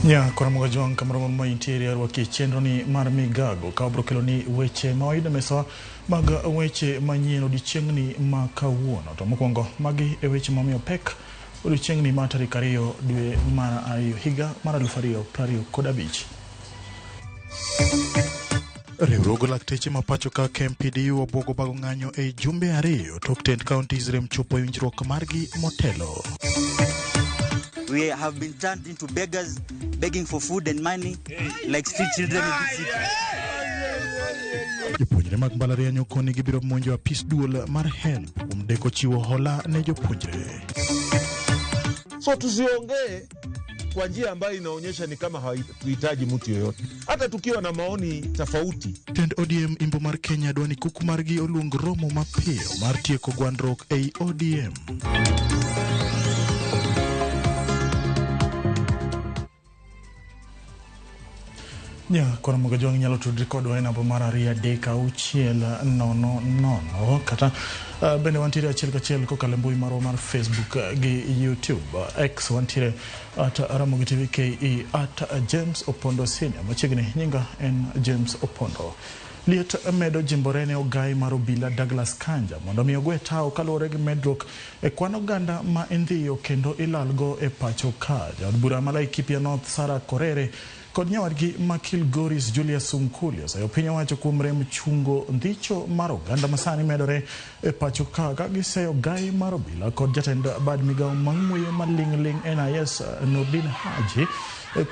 Nya kora mogajwang' kamoro ma intiere arwaki chenro ni mar migago ka wabro kelo ni weche ma wayudo mesawa mag weche manyien odiochieng'ni ma kawuono. To mokwongo magi e weche mamiyo pek odiochieng'ni ma tarik 2 dwe mar 2 higa mar 2025. Riwruog lakteche ma pacho ka KMPDU obwogo bago ng'anyo ei jumbe 2 tok tend counties rem chopo e winjruok margi motelo. We have been turned into beggars, begging for food and money, like street children in this city. Jopuonjre mag mbalariany okoni gibiro monjo apis duol mar HELB kuom deko chiwo hola ne jopuonjre. So tusiongee kwa njia ambayo inaonyesha ni kama hatuhitaji mtu yoyote, hata tukiwa na maoni tofauti. Tend ODM imbo mar Kenya dwani kuku margi oluong romo mapiyo mar tieko gwandruok ei ODM. Nya kora mogajwang' inyalo tudri kodwa e namba mar 2 3 6 0 0 kata bende wantiere achiel kachiel kokalo e mbui marwa mar Facebook gi YouTube, X wantiere at Ramogi TV KE at James Opondo Senior. Machiegni nyinga en James Opondo. Liet medo jimbore ne ogai mar obila Douglas Kanja mondo mi ogwe tao kaluwore gi medruok e kwan oganda ma indhiyo kendo ilalgo e pacho ka. Jaod bura ma Laikipia North Sarah Korere kod nyawadgi ma Kilgoris Julius Sunkuli oseyo piny owacho kuom rem chungo ndhicho mar oganda masani medore e pacho ka ka giseyo gai mar obila kod jatend bad migawo mang'weyo maling'ling' NIS Nurdin Haji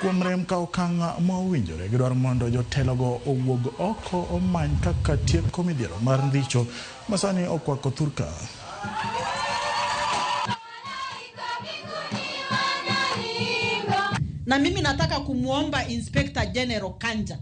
kuom rem ka okang' ma owinjore. Gidwaro mondo jotelogo owuog oko omany kaka tieko midhiero mar ndhicho masani okwako thurka. Na mimi nataka kumuomba Inspector General Kanja,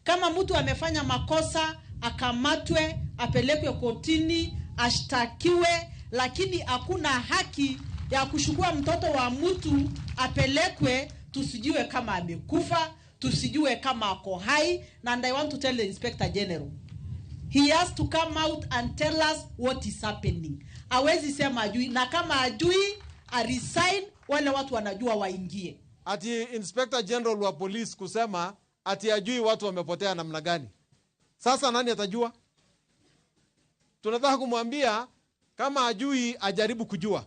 kama mtu amefanya makosa akamatwe, apelekwe kotini, ashtakiwe, lakini hakuna haki ya kuchukua mtoto wa mtu apelekwe, tusijue kama amekufa, tusijue kama ako hai. And I want to tell the Inspector General, he has to come out and tell us what is happening. Hawezi sema ajui, na kama ajui a resign, wale watu wanajua waingie. Ati Inspector General wa police kusema ati ajui watu wamepotea namna gani. Sasa nani atajua? Tunataka kumwambia kama ajui ajaribu kujua.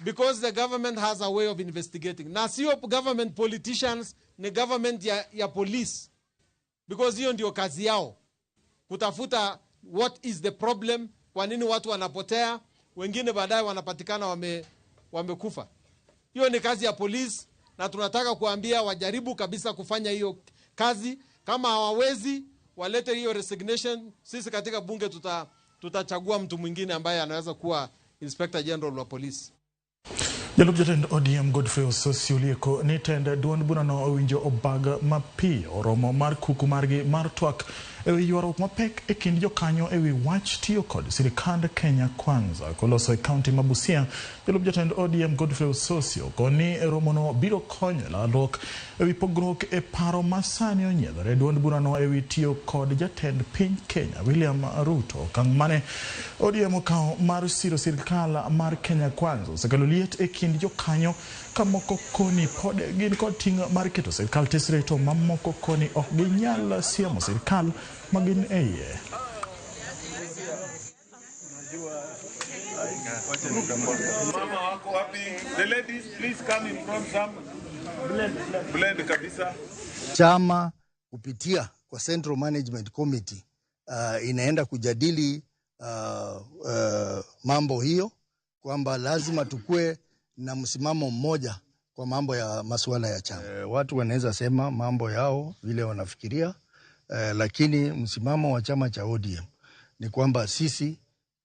Because the government has a way of investigating. Na sio government politicians, ni government ya police. Because hiyo ndio kazi yao. Kutafuta what is the problem, kwa nini watu wanapotea, wengine baadaye wanapatikana wamekufa. Hiyo ni kazi ya police. Na tunataka kuambia wajaribu kabisa kufanya hiyo kazi. Kama hawawezi, walete hiyo resignation. Sisi katika bunge tutachagua mtu mwingine ambaye anaweza kuwa Inspector General wa police. Jalup jatend ODM Godfrey Ososio olieko ni tend duond burano owinjo obag mapiyo romo mar kuku margi mar twak ewi ywaruok mapek e kind jokanyo ewi wach tiyo kod sirikand Kenya Kwanza. Koloso e kaunti ma Busia, jalup jatend ODM Godfrey Ososio koni romono biro konyo e lalruok ewi pogruok e paro masani onyiedhore duond burano ewi tiyo kod jatend piny Kenya William Ruto. Okang' mane ODM okawo mar siro sirikal mar Kenya Kwanza osekelo liet e kind jokanyo ka moko koni pod gin kod ting' mar keto sirikal tesre to mamoko koni ok ginyal siemo sirikal ma gin e iye. Mama wako wapi? The ladies, please come in front some. Blend kabisa. Chama kupitia kwa Central Management Committee inaenda kujadili mambo hiyo, kwamba lazima tukue na msimamo mmoja kwa mambo ya masuala ya chama. Watu wanaweza sema mambo yao vile wanafikiria, lakini msimamo wa chama cha ODM ni kwamba sisi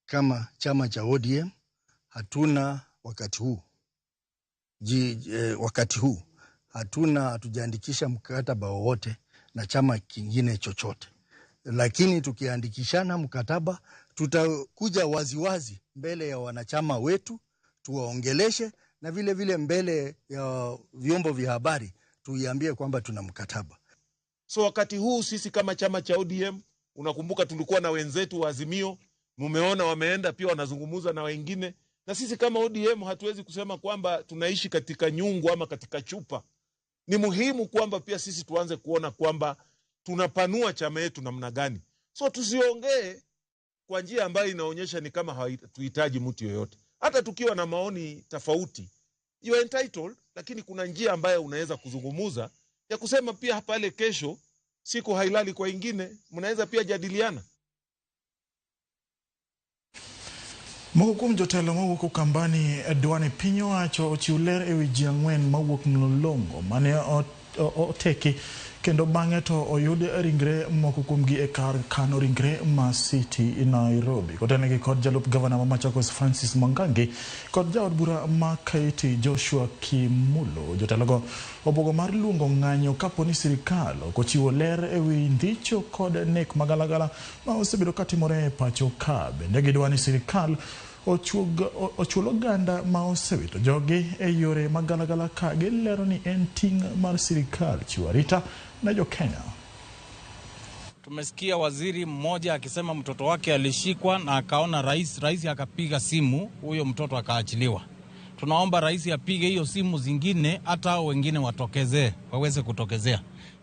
kama chama cha ODM hatuna wakati huu wakati huu hatujaandikisha mkataba wowote na chama kingine chochote. Lakini tukiandikishana mkataba tutakuja waziwazi mbele ya wanachama wetu tuwaongeleshe, na vile vile mbele ya vyombo vya habari tuiambie kwamba tuna mkataba. So wakati huu sisi kama chama cha ODM, unakumbuka tulikuwa na wenzetu wa Azimio, mumeona wameenda pia wanazungumza na wengine, na sisi kama ODM hatuwezi kusema kwamba tunaishi katika nyungu ama katika chupa. Ni muhimu kwamba pia sisi tuanze kuona kwamba tunapanua chama yetu namna gani. So tusiongee kwa njia ambayo inaonyesha ni kama hatuhitaji mtu yoyote. Hata tukiwa na maoni tofauti, you are entitled, lakini kuna njia ambayo unaweza kuzungumuza ya kusema pia pale kesho siku hailali kwa ingine, mnaweza pia jadiliana. Moko kuom jotelo mawuok Ukambani dwani piny owacho ochiw ler ewi ji 4 mawuok Mlolongo mane oteki kendo bang'e to oyud ringre moko kuomgi e kar kano ringre ma City Nairobi. Kotenegi kod jalup gavana ma Machakos Francis Mwangangi kod jaod bura ma Kaiti Joshua Kimulo. Jotelogo obuogo mar luongo ng'anyo kapo ni sirikal ok ochiwo ler ewi ndicho kod nek magalagala ma osebedo katimore e pacho ka. Bende gidwa ni sirikal ochul oganda ma osewito jogi e yore magalagala ka gilero ni en ting' mar sirikal chiwo arita na jo Kenya. Tumesikia waziri mmoja akisema mtoto wake alishikwa na akaona rais akapiga simu, huyo mtoto akaachiliwa. Tunaomba rais apige hiyo simu zingine, hata wengine watokezee, waweze kutokezea.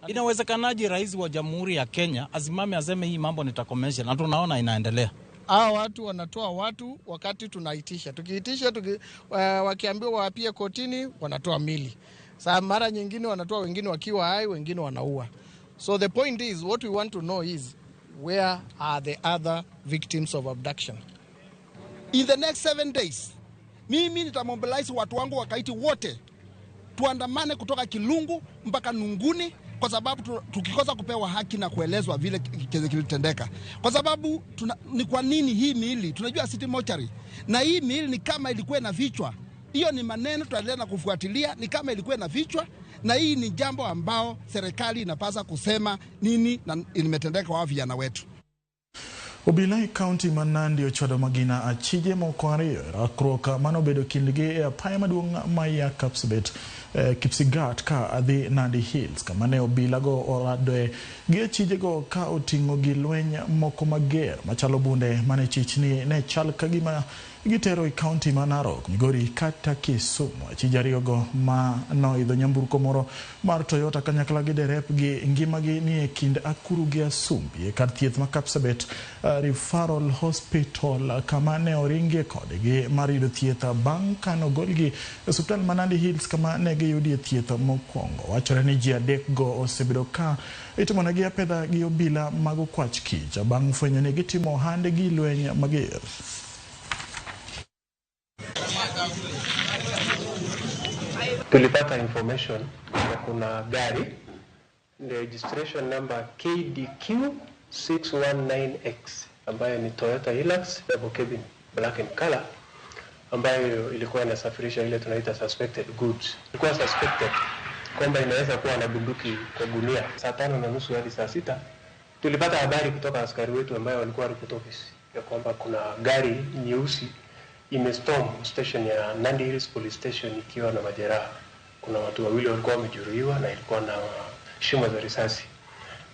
Inawezekanaje rais wa Jamhuri ya Kenya asimame aseme hii mambo nitakomesha, na tunaona inaendelea? Hawa watu wanatoa watu wakati tunaitisha. Tukiitisha wakiambiwa waapie kotini wanatoa mili. Saa mara nyingine wanatoa wengine wakiwa hai, wengine wanaua. So the point is, what we want to know is, where are the other victims of abduction? In the next 7 days, mimi nitamobilize watu wangu wakaiti wote tuandamane kutoka Kilungu mpaka Nunguni, kwa sababu tukikosa kupewa haki na kuelezwa vile kilitendeka. Kwa sababu ni kwa nini hii miili, tunajua City Mortuary, na hii miili ni kama ilikuwa na vichwa. Hiyo ni maneno tutaendelea na kufuatilia, ni kama ilikuwa na vichwa, na hii ni jambo ambao serikali inapasa kusema nini na imetendeka kwa vijana wetu. Obila e kaunti ma Nandi ochwado magina achije moko 2 e rakruok manobedo kindgi e apaya maduong' ma ya Kapsabet Kipsigat ka adhi Nandi Hills, kama ne obila go oradoe gi achijego ka oting'o gi lweny moko mager machalo bunde mane chich ni ne chal ka gima gitero e kaunti ma Narok, Migori kata Kisumu. Achije 2 go ma noidho nyamburko moro mar Toyota kanyakla gi derep gi ngimagi ni e kind Akuru gi Asumbi e kar thieth ma Kapsabet Referral Hospital, kama ne oringie kodgi mar yudo thieth bang' kanogolgi e osiptal ma Nandi Hills kama ne giyudie thieth mokwongo. Wachore ni ji 3 go osebedo ka itimonegi apedha gi obila mag okwach kich bang' fwenyo ni gitimo ohande gi lweny mager. Tulipata information kwamba kuna gari registration number KDQ 619X ambayo ni Toyota Hilux double cabin black in color, ambayo ilikuwa inasafirisha ile tunaita suspected goods. Ilikuwa suspected kwamba inaweza kuwa na bunduki kwa gunia. Saa 5:30 hadi saa 6 tulipata habari kutoka askari wetu ambayo walikuwa report office ya kwamba kuna gari nyeusi imestorm station ya Nandi Hills Police Station ikiwa na majeraha. Kuna watu wawili walikuwa wamejeruhiwa na ilikuwa na shimo za risasi.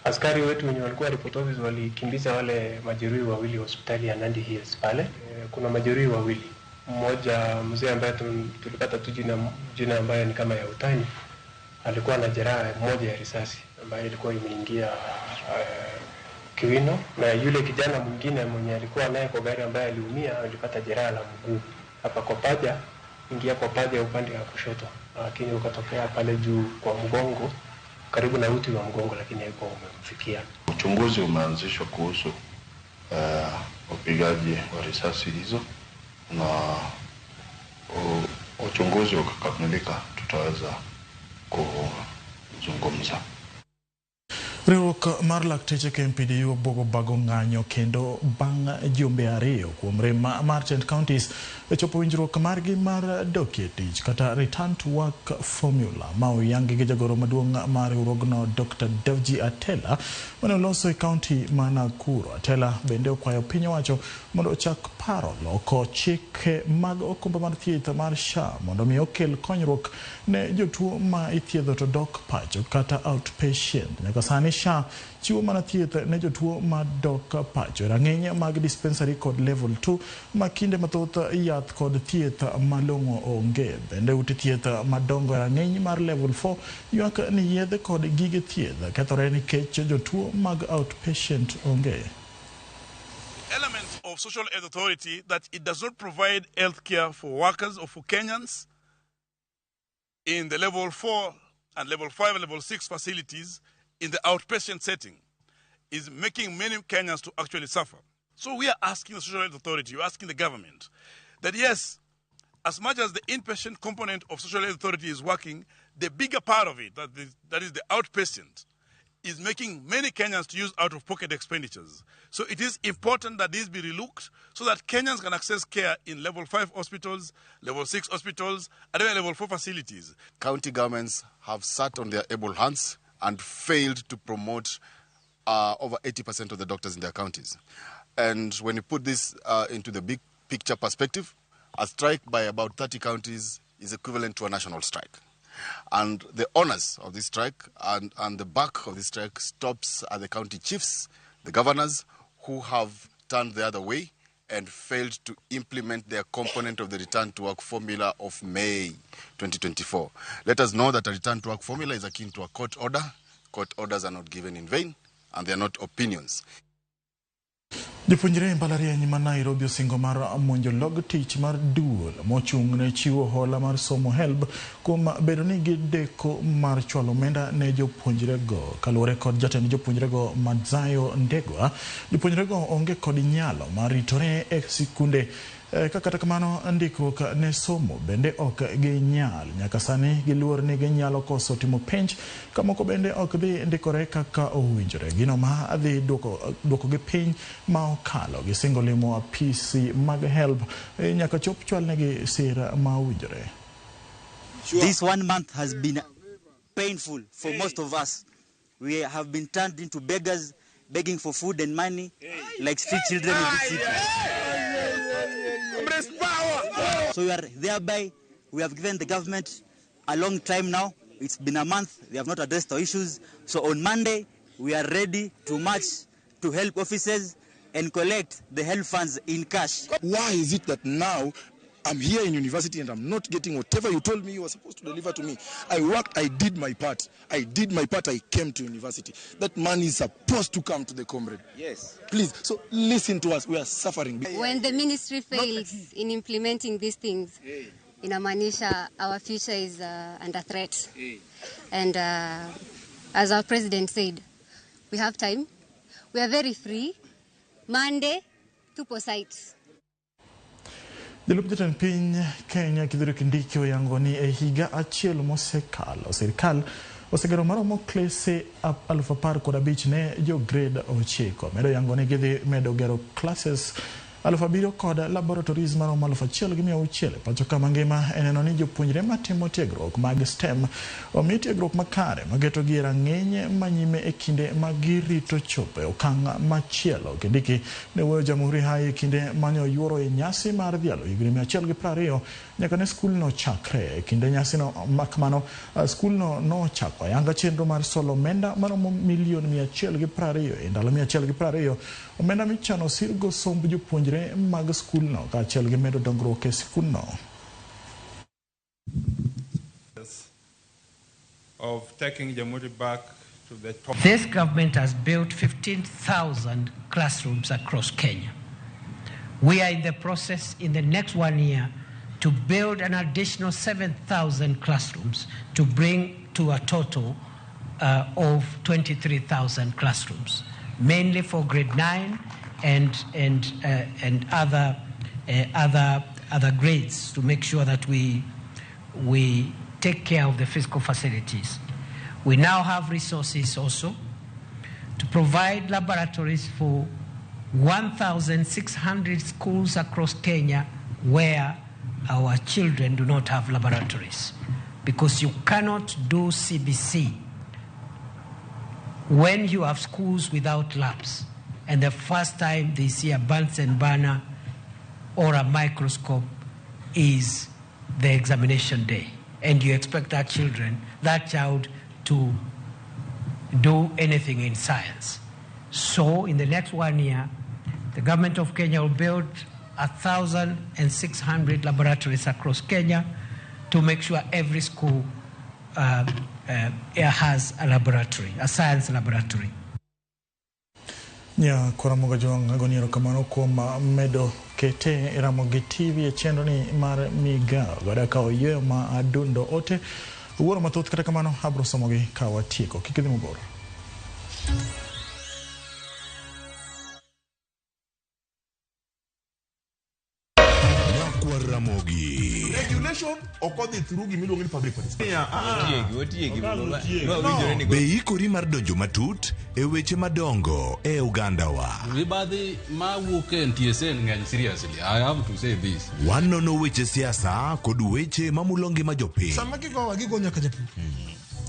Askari wetu wenye walikuwa report office walikimbiza wale majeruhi wawili hospitali ya Nandi Hills pale. Kuna majeruhi wawili, mmoja mzee ambaye tulipata tu jina ambayo ni kama ya utani, alikuwa na jeraha moja ya risasi ambayo ilikuwa imeingia kiwino, na yule kijana mwingine mwenye alikuwa naye kwa gari ambaye aliumia alipata jeraha la mguu hapa kwa paja, ingia kwa paja upande wa kushoto, lakini ukatokea pale juu kwa mgongo karibu na uti wa mgongo, lakini haikuwa umemfikia. Uchunguzi umeanzishwa kuhusu upigaji wa risasi hizo, na uchunguzi ukikamilika tutaweza kuzungumza. Riwruok mar lakteche KMPDU obuogo bago ng'anyo kendo bang' jumbe 2 kuom rem mar 10 counties e chopo winjruok margi mar dok e tich kata return to work formula ma oyangi gi jagoro maduong' mar riwruogno Dr. Davji Atela mane oloso e kaunti ma Nakuru. Atela bende okwayo piny owacho mondo ochak paro loko chike mag okumba mar thieth mar SHA mondo mi okel konyruok ne jotuo ma ithiedho to dok pacho kata outpatient. Nyaka sani SHA chiwo mana thieth ne jotuo madok pacho. Rang'iny mag dispensary kod level 2 ma kinde mathoth yath kod thieth malong'o onge. Bende ute thieth madongo e rang'iny mar level 4 ywak ni yedhe kod gige thieth kethore nikech jotuo mag outpatient onge. Element of Social Health Authority that it does not provide health care for workers or for Kenyans in the level 4 and level 5 and level 6 facilities in the outpatient setting is making many Kenyans to actually suffer. So we are asking the Social Health Authority, we're asking the government that yes, as much as the inpatient component of Social Health Authority is working, the bigger part of it, that is the outpatient, is making many Kenyans to use out-of-pocket expenditures. So it is important that this be relooked so that Kenyans can access care in level 5 hospitals, level 6 hospitals, and even level 4 facilities. County governments have sat on their able hands and failed to promote over 80% of the doctors in their counties. And when you put this into the big picture perspective, a strike by about 30 counties is equivalent to a national strike. And the onus of this strike and the back of this strike stops at the county chiefs, the governors, who have turned the other way and failed to implement their component of the return to work formula of May 2024. Let us know that a return to work formula is akin to a court order. Court orders are not given in vain, and they are not opinions. Jopuonjre e mbalariany ma Nairobi osingo mar monjo log tich mar duol mochung' ne chiwo hola mar somo HELB kuom bedo ni gideko mar chwalo omenda ne jopuonjrego. Kaluwore kod jatend jopuonjrego Madzayo Ndegwa, jopuonjrego onge kod nyalo mar ritore e sikunde. Ka kata kamano ndikruok ne somo bende ok ginyal. Nyaka sani giluor ni ginyalo koso timo penj, ka moko bende ok dhi ndikore kaka owinjore. Gino ma dhi duokogi piny ma okalo. Gisingo limo apisi mag HELB nyaka chop chwalnegi sir ma owinjore. This 1 month has been painful for most of us. We have been turned into beggars, begging for food and money, like street children in this city. So we are thereby, we have given the government a long time now. It's been a month. They have not addressed our issues. So on Monday, we are ready to march to help offices and collect the help funds in cash. Why is it that now I'm here in university and I'm not getting whatever you told me you were supposed to deliver to me? I worked, I did my part. I came to university. That money is supposed to come to the comrade. Yes. Please, so listen to us. We are suffering. When the ministry fails in implementing these things, inamaanisha our future is under threat. And as our president said, we have time. We are very free. Monday, tupo site. Jalup jatend piny Kenya Kithure Kindiki oyango ni e higa achiel mosekalo sirikal osegero maromo klese 15,000 ne jo grade 9. Medo yango ni gidhi medo gero classes 7,000 kod laboratories maromo 1,600 pacho kama ngima e neno ni jopuonjre matimo tiegruok mag STEM omi tiegruok makare magetogi e rang'iny manyime e kinde ma girito chopo e okang' machielo. Kindiki ne wuoyo Jamhuri Hai e kinde mane oyuoro e nyasi mar dhialo higni 120 nyaka ne skulno chakre. E kinde nyasino makamano, skulno nochako ayanga chenro mar solo omenda maromo milion 120 e ndalo 120, omenda michano sirgo somb jopuonjre mag skulno kaachiel gi medo dongruok e skulno. Of taking Jamhuri back to the top. This government has built 15,000 classrooms across Kenya. We are in the process in the next 1 year to build an additional 7,000 classrooms to bring to a total of 23,000 classrooms, mainly for grade 9 and other grades, to make sure that we take care of the physical facilities. We now have resources also to provide laboratories for 1,600 schools across Kenya where our children do not have laboratories, because you cannot do CBC when you have schools without labs. And the first time they see a Bunsen burner or a microscope is the examination day. And you expect that child to do anything in science. So in the next 1 year, the government of Kenya will build 1,600 laboratories across Kenya to make sure every school has a laboratory, a science laboratory. Nya Ramogi Ojwang' agoni erokamano kuom medo kete e Ramogi TV e chenro ni mar migao goda kawo yueyo ma adundo ote wuoro mathoth kata kamano abro somogi ka watieko kik idhi mabor. Ramogi. Regulation ok odhi through gimiluongo ni public participation. Be ikori mar donjo matut e weche madongo e ogandawa. Mibadhi mawuok e NTSA ng'eny seriously. I have to say this. Wanono weche siasa kod weche mamulo ngima jopiny. Sama gigowa gigo nyaka japur.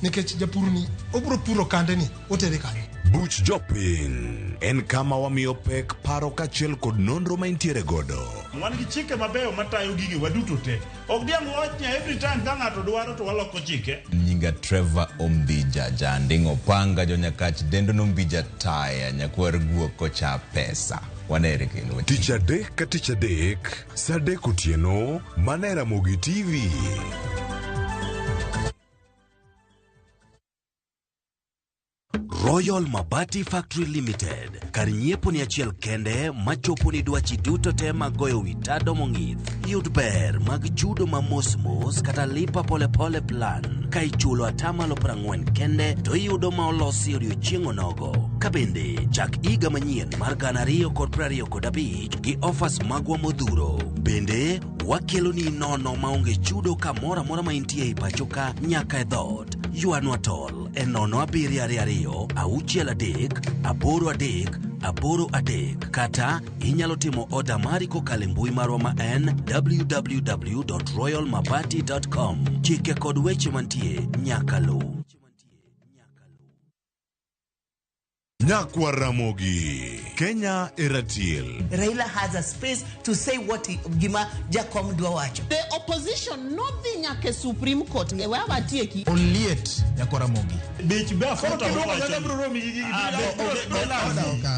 Nikech japur ni obro puro kande ni otere kanye. Buch jopiny en kama wamiyo pek paro kaachiel kod nonro ma intiere godo. Wan gi chike mabeyo matayo gige waduto te. Ok diang' wach ni every time ka ng'ato dwaro to waloko chike. Nyinga Trevor Ombija Janding'o Panga jonyakach dendo nombija taya nyakwar guok kocha pesa. Wanere kendo. Tich adek ka tich adek, saa adek otieno, mana e Ramogi TV. Royal Mabati Factory Limited kar nyiepo ni achiel kende machopo ni dwachi duto te mag goyo wi tado mong'ith. Yud ber mag chudo ma mos mos kata lipa polepole plan ka ichulo atamalo 40 kende to iyudo ma olosi odiochieng' onogo. Ka bende chak higa manyien mar 2025 gi offers magwa modhuro. Bende wakelo ni nono maonge chudo kamoro amora ma intie e pacho ka nyaka e dhoot. Ywanwa tol e 0 7 2 6 3 8 3 8 3 kata inyalo timo oda mari kokalo e mbui marwa ma en www.royalmabati.com. Chike kod weche mantie nyaka luw. Nyakwa Ramogi, Kenya e ratil. Raila has a space to say what he, gima Jakom dwa wacho. The opposition nodhi nyaka e Supreme Court e we awatieki. Oliet nyakwa Ramogi. Bech be aforo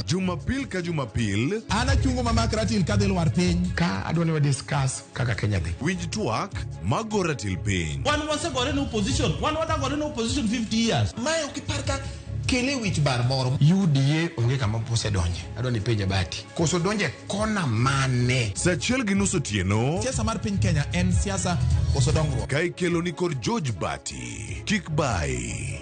Jumapil ka Jumapil, An achungo mamak ratil kadhi lwar piny. Ka adwa ni wa discuss kaka Kenya dhi. Winj twak mago ratil piny. Wan wasegore ne opposition. Wan wadagore ne opposition 50 years. Mae ok ipar ka kele wich bar moro. UDA onge kama osedonje. Adwa ni penja Bati. Koso donje kona mane? Saa achiel gi nus otieno. Siasa mar piny Kenya en siasa koso dongruok. Ka ikelo ni kod George Bati. Kik bai.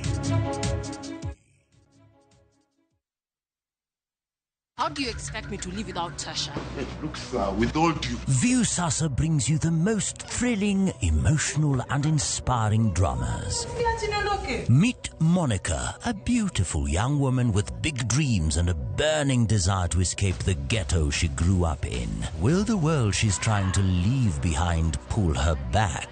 How do you expect me to live without Tasha? Look, sir, with all due... Viusasa brings you the most thrilling, emotional and inspiring dramas. Meet Monica, a beautiful young woman with big dreams and a burning desire to escape the ghetto she grew up in. Will the world she's trying to leave behind pull her back?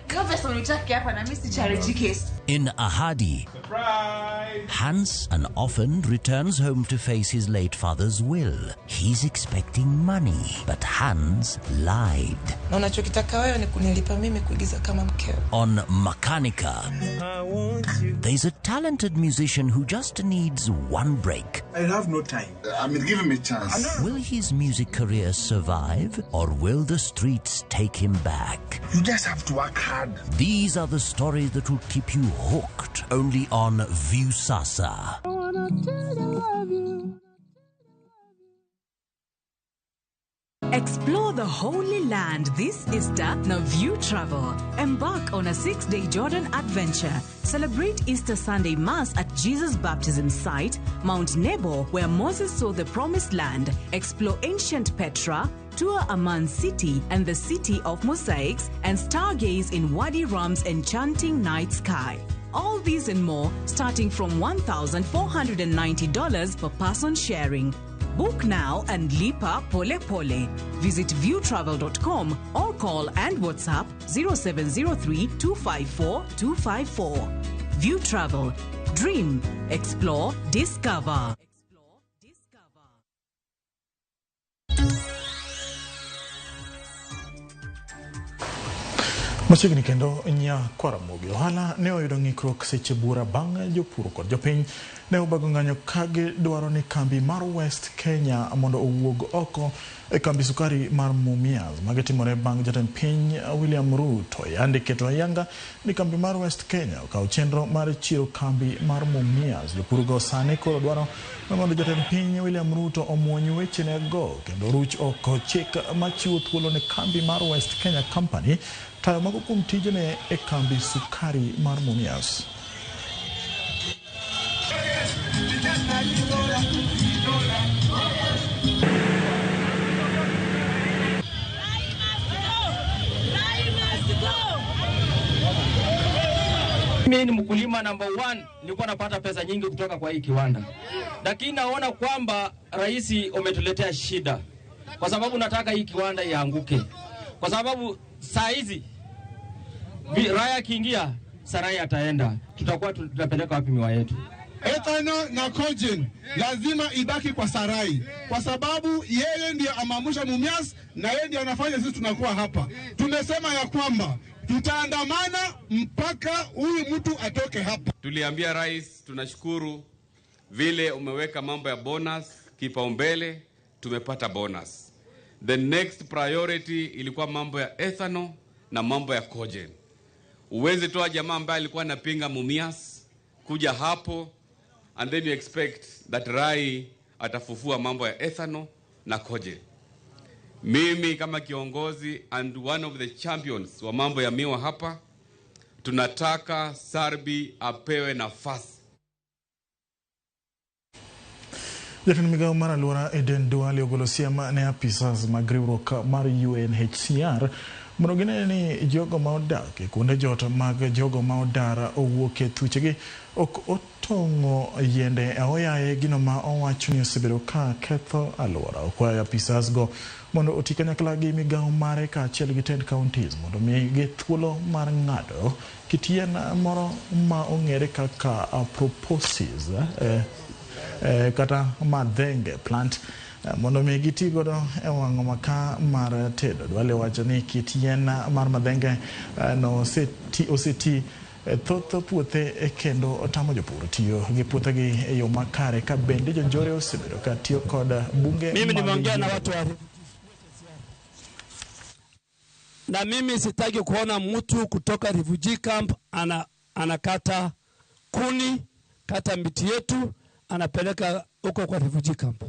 In Ahadi, Surprise! Hans, an orphan, returns home to face his late father's will. He's expecting money, but Hans lied. Na unachokitaka wewe ni kunilipa mimi kuigiza kama mkeo. On Makanika, there's a talented musician who just needs one break. I have no time. I mean, give him a chance. Will his music career survive, or will the streets take him back? You just have to work hard. These are the stories that will keep you hooked only on Viusasa. Explore the Holy Land this Easter na View Travel. Embark on a 6-day Jordan adventure. Celebrate Easter Sunday Mass at Jesus' baptism site, Mount Nebo, where Moses saw the Promised Land. Explore ancient Petra, tour Amman City and the City of Mosaics, and stargaze in Wadi Rum's enchanting night sky. All these and more starting from $1,490 per person sharing. Book now and lipa pole pole. Visit viewtravel.com or call and WhatsApp 0703 254 254. View Travel. Dream, explore, discover. Machiegni kendo Nyakwaramogi ohala ne oyudo ng'ikruok seche buora bang' jopur kod jopiny ne obago ng'anyo ka gidwaro ni kambi mar West Kenya mondo owuog oko e kambi sukari mar Mumias. Magi timore bang' jatend piny William Ruto yande keto ayanga ni kambi mar West Kenya okawo chenro mar chiero kambi mar Mumias. Jopur go sani koro dwaro mondo jatend piny William Ruto omuony wechene go kendo ruch oko chik machiwo thuolo ne kambi mar West Kenya Company tayo mago kuom tijene e kambi sukari mar Mumias. Mimi ni mkulima number one, nilikuwa napata pesa nyingi kutoka kwa hii kiwanda, lakini naona kwamba rais umetuletea shida, kwa sababu nataka hii kiwanda ianguke, kwa sababu saa hizi Raya akiingia Sarai ataenda, tutakuwa tunapeleka wapi miwa yetu? Ethanol na Cogen lazima ibaki kwa Sarai kwa sababu yeye ndiye amaamusha Mumias na yeye ndiye anafanya sisi tunakuwa hapa. Tumesema ya kwamba tutaandamana mpaka huyu mtu atoke hapa. Tuliambia rais, tunashukuru vile umeweka mambo ya bonus kipaumbele, tumepata bonus. The next priority ilikuwa mambo ya ethanol na mambo ya cogen. Uwezi toa jamaa ambaye alikuwa anapinga Mumias kuja hapo and then you expect that Rai atafufua mambo ya ethanol na cogen. Mimi kama kiongozi and one of the champions wa mambo ya miwa hapa, tunataka Sarbi apewe nafasi. Jatend migao mar alwora Eden Duale ogolo siem ne apisas mag riwruok mar UNHCR mondo gine ni jogo ma odak e kuonde jot mag jogo ma odar owuok e thuchegi ok otong'o yiende aoyaye gino ma owacho ni osebedo ka ketho alwora. Okwayo apisas go mondo oti kanyakla gi migao mare kaachiel gi tend counties mondo migi thuolo mar ng'ado kit yien moro ma ong'ere kaka proposis kata madhenge plant mondo mi giti godo e wang'o makaa mar tedo. Duale wacho ni kit yien mar madhenge no oseti thoth puothe kendo otamo jopur tiyo gi puothegi e yo makare ka bende jonjore osebedo ka tiyo kod bunge. Mimi nimeongea na watu wa na mimi sitaki kuona mtu kutoka refugee camp anakata kuni, kata miti yetu, anapeleka huko kwa refugee camp.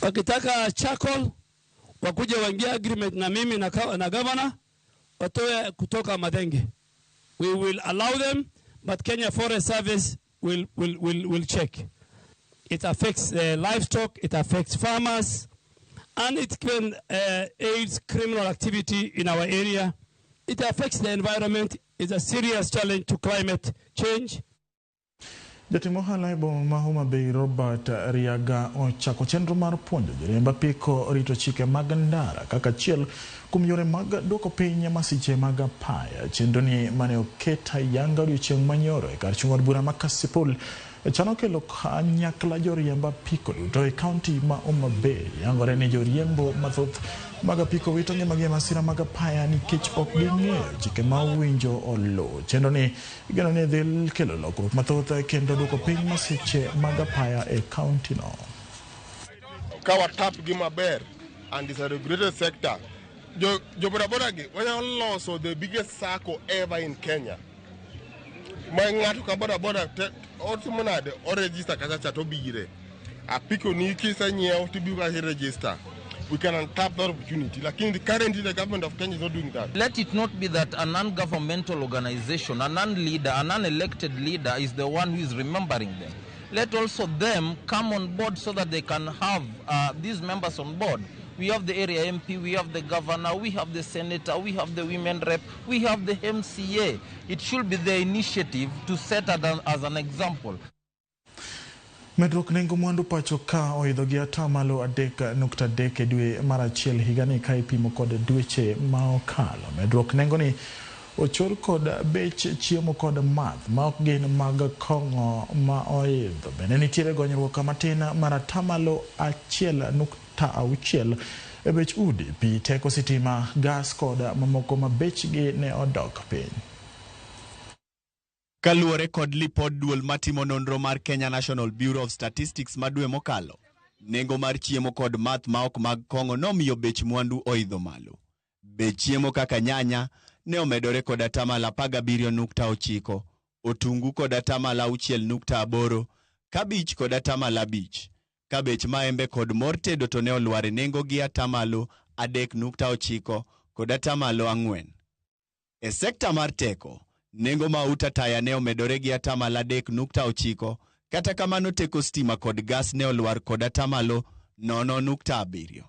Wakitaka charcoal wakuje waingie agreement na mimi na governor watoe kutoka Madhenge. We will allow them, but Kenya Forest Service will check. It affects livestock, it affects farmers, and it can aid criminal activity in our area. It affects the environment. It's a serious challenge to climate change. Jatim ohala e boma ma Homa Bay Robert Riaga ochako chenro mar puonjo joriemb apiko rito chike mag ndara kaka achiel kuom yore mag duoko piny masiche mag apaya. Chenro ni mane oket ayanga odiochieng' manyoro e kar chung' od bura ma Kasipul chano kelo kanyakla joriemb apiko duto e kaunti ma Homa Bay. Yangore ni joriembo mathoth mag apiko wito ngimagi e masira mag apaya nikech ok ging'eyo chike ma owinjo oluw. Chenro ni igeno ni dhi kelo lokruok mathoth kendo duoko piny masiche mag apaya e kaunti no. Ka watap gi maber and it's a regulated sector, jo bodaboda gi wanyalo loso the biggest sacco ever in Kenya. Ma ng'ato ka bodaboda otimo nade, o register kacha cha to bire. Apiko ni kisenyiewo to ibiro ka register. We can untap that opportunity. Lakini currently the government of Kenya is not doing that. Let it not be that a non-governmental organization, a non-leader, a non-elected leader is the one who is remembering them. Let also them come on board so that they can have these members on board. We have the area MP, we have the governor, we have the senator, we have the women rep, we have the MCA. It should be the initiative to set as an example. Medruok nengo mwandu pacho ka oidho gi atamalo 3.3 e dwe mar achiel higani ka ipimo kod dweche ma okalo. Medruok nengo ni ochor kod bech chiemo kod math ma ok gin mag kong'o ma oidho. Bende nitiere gonyruok matin mar atamalo 1.6 e bech udi, pi, teko sitima, gas kod mamoko ma bechgi ne odok piny. Kaluwore kod lipod duol matimo nonro mar Kenya National Bureau of Statistics ma dwe mokalo, nengo mar chiemo kod math ma ok mag kong'o nomiyo bech mwandu oidho malo. Bech chiemo kaka nyanya ne omedore kod atamalo 17.9, otungu kod atamalo 6.8, kabich kod atamalo 5. Ka bech maembe kod mor tedo to ne olwar e nengo gi atamalo 3.9 kod atamalo 4. E sekta mar teko, nengo mauta taya ne omedore gi atamalo 3.9, kata kamano teko stima kod gas ne olwar kod atamalo 0.7.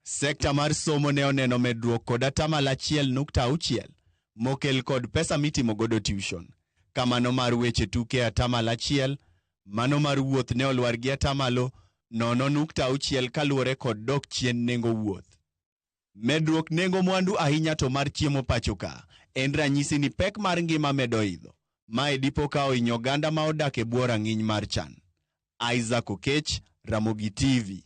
Sekta mar somo ne oneno medruok kod atamalo 1.6 mokel kod pesa mitimo godo tuition. Kamano mar weche tuke atamalo 1, mano mar wuoth ne olwar gi atamalo 0.6 kaluwore kod dok chien nengo wuoth. Medruok nengo mwandu ahinya to mar chiemo pacho ka en ranyisi ni pek mar ngima medo idho. Mae dipo ka ohinyo oganda ma odak e bwo rang'iny mar chan. Isaac Okech, Ramogi TV.